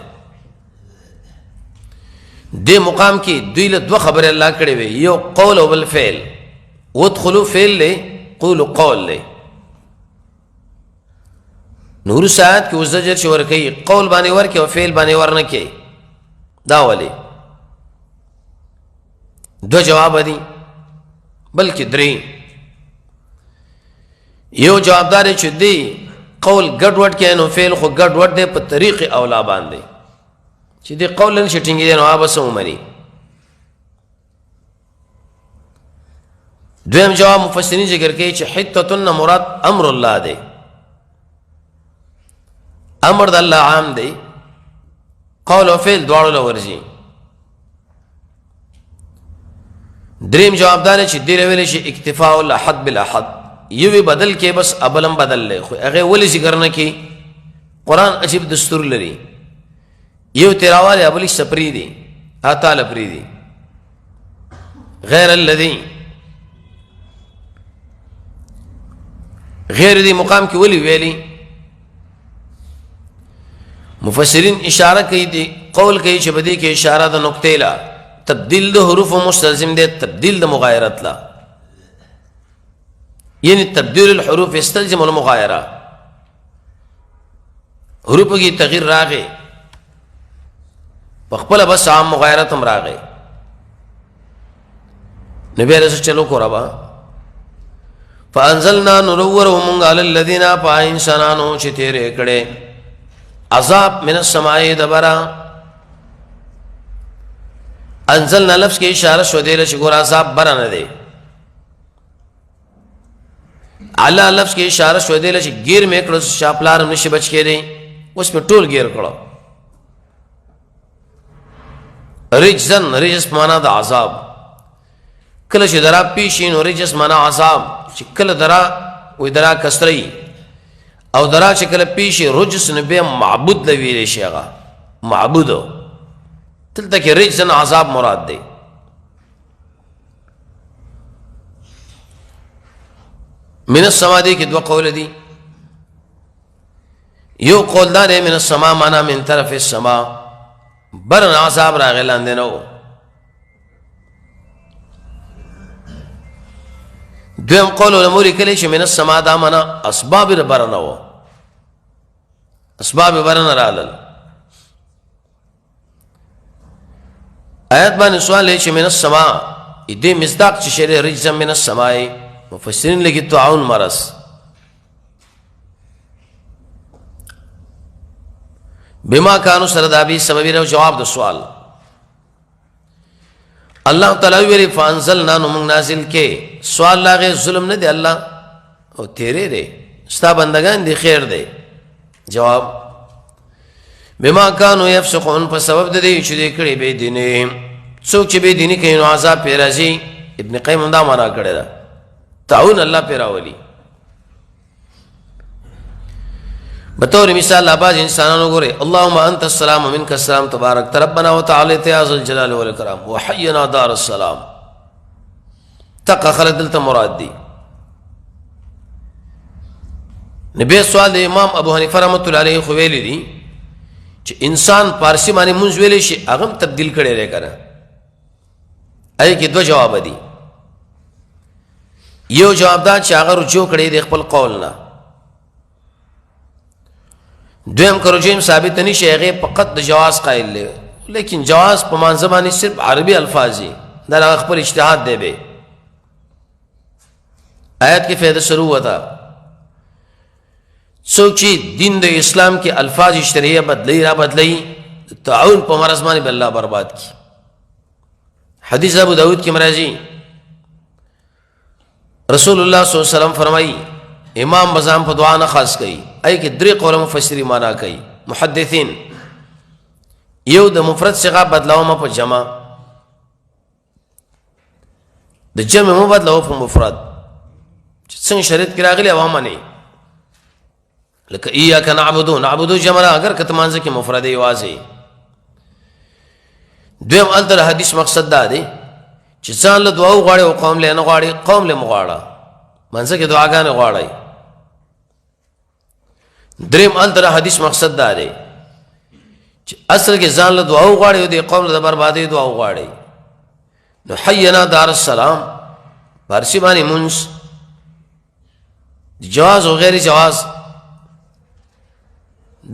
[SPEAKER 1] دې مقام کې دوی له دوه خبرې الله کړې وي، یو قول او بل فعل. ودخلوا فعل له، قول قول له. نور ساعت کې وزجر چې ورکي قول باندې ورکي او فعل باندې ورنه کې، دا ولي؟ دو جواب دي، بلکې درې. یو جوابدار چې دی قول ګډوډ کې، نو فعل خو ګډوډ دی په طریق اولا باندې، چې دی قول نن شټینګ دی نو ابس ومني. دویم جواب مفسرین ذکر کوي چې حتتن مراد امر الله دی. امر د الله عام دی، قول او فعل دواړو لورځي. دریم جوابدار چې دی ویل شي اکتفاء الاحد بالاحد، یوې بدل کې بس ابلم بدل لې، خو هغه ولې ذکر نه کی؟ قران عجیب دستور لري، یو تیراواله ابلی سپری دی، اتا لپری دی. غیر الذی، غیر دی مقام کې ولي ویلی؟ مفسرین اشاره کوي دي، قول کوي چې بده کې اشاره د نقطې لا تبدیل د حروف مستلزم دی، تبدیل د مغایرت لا، یعنی تبدیل الحروف یستلزم المغایره. حروف کې تغییر راغی په خپل، بس عام مغایرت هم راغی. نبی علیہ چلو کو ربا فانزلنا نور مونږ علی الذین، پا انسانانو چې تیرې کړي، عذاب من السماء دبرا. انزلنا لفظ کې اشاره شو دی چې ګور عذاب بره نه دی. علی لفظ کې اشاره شو دی چې غیر مې کړو، شاپلار نشي بچ کېدی، اوس په ټول غیر کړو. رجزن، رجس معنا د عذاب. کله چې درا پیشین، نو رجس معنا عذاب، چې کله درا وې درا کسرې او درا چې کله پیشي رجس، نو به معبود لوي شي، هغه معبود. دلته کې رجزن عذاب مراد دی. من السما دې کې دوه قول دي. یو قول دا دی من السما معنا من طرف السما، بر عذاب راغی لاندې نه و. دویم قول علماء لیکلی چې من السما دا معنا اسباب بر نه و، اسباب بر نه رالل. آیت باندې سوال چې من السما دې مصداق چې شری رجز من السماء، مفسرین لګي تعاون مرض. بما کانو سره دابي سبب له جواب د سوال. الله تعالی ویلي فانزلنا، نو موږ نازل کې. سوال لاغه ظلم نه دی الله او تیرې دی، ستا بندگان دی، خیر دی. جواب بما كانوا يفسقون، په سبب د دې چې دې کړي بے دیني. څوک چې بے دیني کوي نو عذاب پې راځي. ابن قیم دا معنا کړی دا تعاون الله پې راولي. بطور مثال آباز انسانانو ګوره، اللهم انت السلام ومنك السلام تبارک ربنا وتعالى يا ذا الجلال والاکرام وحينا دار السلام. تقه خلک دلته مراد دي. نبی سوال د امام ابو حنیفه رحمۃ اللہ علیہ خو ویلی دي چې انسان پارسی باندې مونږ ویلی شي، هغه تبدیل کړي لري کنه. اې کې دوه جواب دي. یو جواب دا چې هغه رجوع کړي د خپل قول نه. دویم کرجیم ثابت نشي، هغه فقط د جواز قائل دی، لیکن جواز په مانځ باندې صرف عربي الفاظ دي، دا خپل اجتهاد دی. به آیت کې فائدہ شروع وتا، څوک چې دین د اسلام کې الفاظ شریعه بدلی را بدلی، تعاون په مرز باندې به الله برباد کی. حدیث ابو داود کې مرাজি، رسول الله صلی الله علیه وسلم فرمایي امام بزام په دعا نه خاص کوي. اي کې درې قول مفسری معنا کوي محدثین. یو د مفرد صيغه بدلاو ما په جمع، د جمع مو بدلاو په مفرد، چې څنګه شریعت کې راغلي او منی. لکه ایاک نعبدو، نعبدو جمع اگر کته مانځ کې مفرد یوازې. دویم التر حدیث مقصد دا دی چې ځان له دعا غواړي او قوم له نه غواړي، قوم له مغواړه منځ کې دعاګانې غواړي. دریم التر حدیث مقصد دا دی چې اصل کې ځان له دعا غواړي او د قوم له بربادي دعا غواړي. نو حینا دار السلام پارسی باندې منس جواز او غیر جواز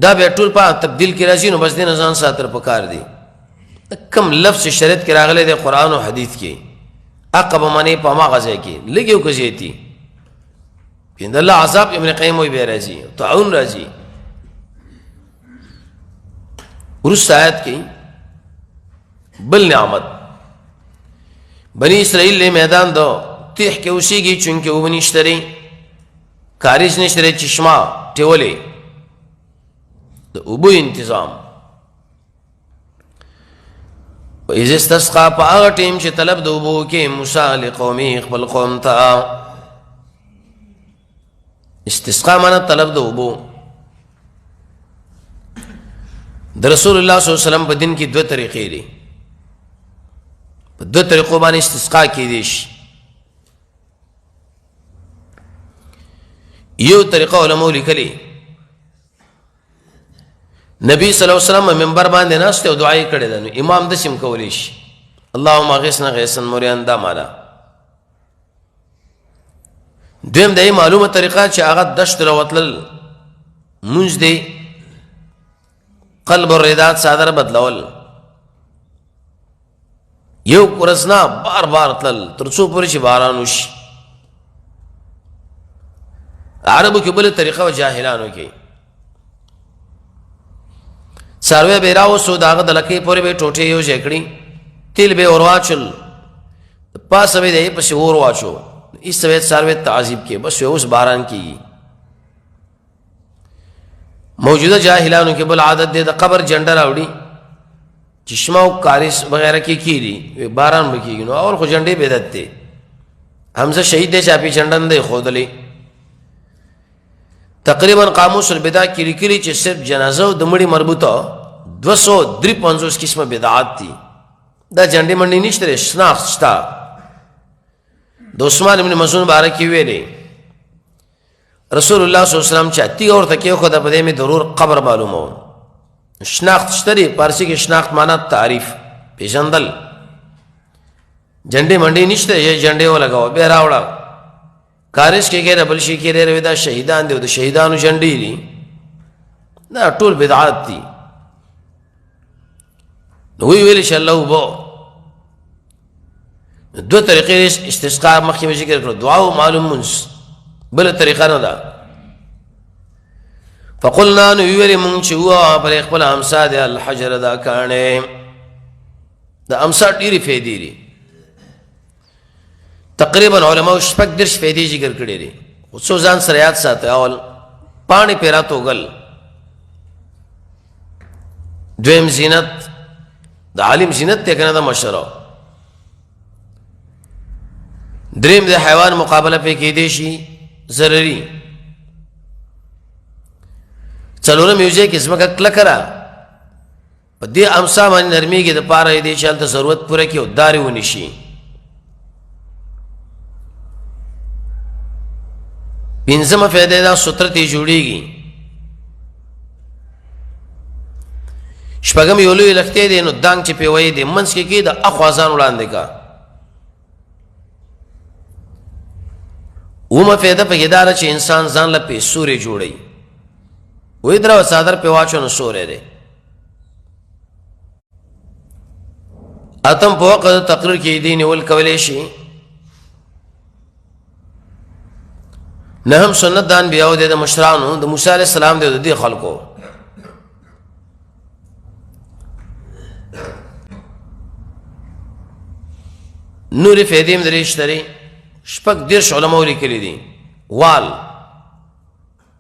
[SPEAKER 1] دا به ټول په تبديل کې راځي. نو بس دې ځان ساتر پکار دی، کم لفظ شریعت کې راغلی دی قرآن او حدیث کې، عقب منی په ما غزه کې لګیو کوزیتی پیند الله عذاب. ابن قیم وی به راځي، تعاون راځي. ورس آیت کې بل نعمت، بنی اسرائیل له میدان دو تیح کې اوسېږي، چونکه وبه نشته دی، کاریز نشته دی، چشمه ټیولې د اوبو انتظام. وإذ استسقى، په هغه ټیم چې طلب د اوبو کې موسی لقومه خپل قوم ته. استسقا معنی طلب د اوبو. د رسول الله صلی الله علیه وسلم په دین کې دوه طریقې دي، په دوه طریقو باندې استسقا کېدی شي. یو طریقه علماء لیکلي، نبی صلی الله علیه وسلم منبر باندې ناشته او دعا یې کړې ده، نو امام د سیم کولی شي اللهم غیثنا غیثا مریان. دا معنا. دویم د معلومه طریقه چې هغه دشت راوتل، مونږ دی قلب الرداد صادر بدلول، یو ورځ نه بار بار تلل تر څو پورې چې باران وشي. عربو کې بل طریقه او جاهلانو کې سروې به راوسو، داغه د لکې پورې به ټوټه یو ځای کړي، تیل به ورواچل، پاسه به دې پسې اور واچو، اس سوي سروې تعذيب کې بس اوس باران کیږي. موجوده جاهلانو کې بل عادت دی، د قبر جنډه راوړي، چشمه او کاریس وغیرہ کې کیږي، باران به کیږي. نو اول خو جنډې بدعت دی، حمزه شهید دی چې په جنډه نه دی خودلې. تقریبا قاموس البدع کې لیکلي چې صرف جنازه او د مړي مربوطه 253 قسمه بدعات دي. دا جنډې منډې نشته، شناخت شته. د عثمان ابن مزون باره کې ویلې رسول الله صلی الله علیه وسلم چې تیګه ورته کېښوده، په دې مې ضرور قبر معلومه. شناخت شته دی، پارسي کې شناخت معنا تعریف، پیژندل. جنډې منډې نشته، یې جنډې ولګاوه، بیا راوړه کارش کې کې بل شي کې لري، دا شهیدان دي او د شهیدانو جنډې دي، دا ټول بدعات دي. نو ویل چې الله وبو دوه طریقې استسقا مخکې مې ذکر کړو، دعا او معلوم منس، بل طریقه نه ده. فقلنا، نو ویل مونږ چې هو پر خپل امسا دی الحجر، دا کانه. د امسا ډېری فائدې دي، تقریبا علماء 36 فائدې ذکر کړې دي، خو څو ځان سره یاد ساته. اول، پانی پیراتو غل. دویم، زینت، د عالم زینت ته کنه د مشره. دریم، د حیوان مقابله پې کې دی شي ضروري. څلورم، یو ځای کې ځمکه کلکه را په دې امسا باندې نرمېږي، د پاره یې دی چې هلته ضرورت پوره کړي او دارې ونشي. پنځمه فایده دا ستره ته جوړیږي. شپږم، یو لوی لښتی دی، نو دانګ چې پې وایي دی منځ کې کې د اخوا ځان وړاندې کا. اومه فایده پکې دا ده چې انسان ځان له پې سورې جوړوي، وې درو څادر په واچو نو سورې دی. اتم، په وخت تقریر کې دی نیول کولای شي. نهم، سنت دان بیاو د مشرانو، د موسی علی السلام د دې خلکو. نور فیدیم درې شتري، 36 علماء لیکلي دي. وال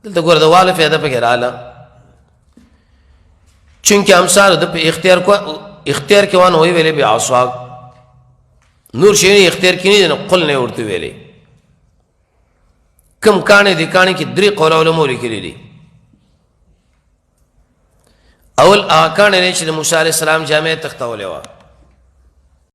[SPEAKER 1] دلته ګور د وال فایده پکې رااله، چونکه امثال د په اختیار کو اختیار کې وانه وی ویلې بیا اسواق نور شي اختیار کې نه، قل نه ورته ویلې. کم کانه دي، کانه کې درې قول علماء لیکلي دي. اول، آکان نه چې د موسی عليه السلام جامع تختولې و.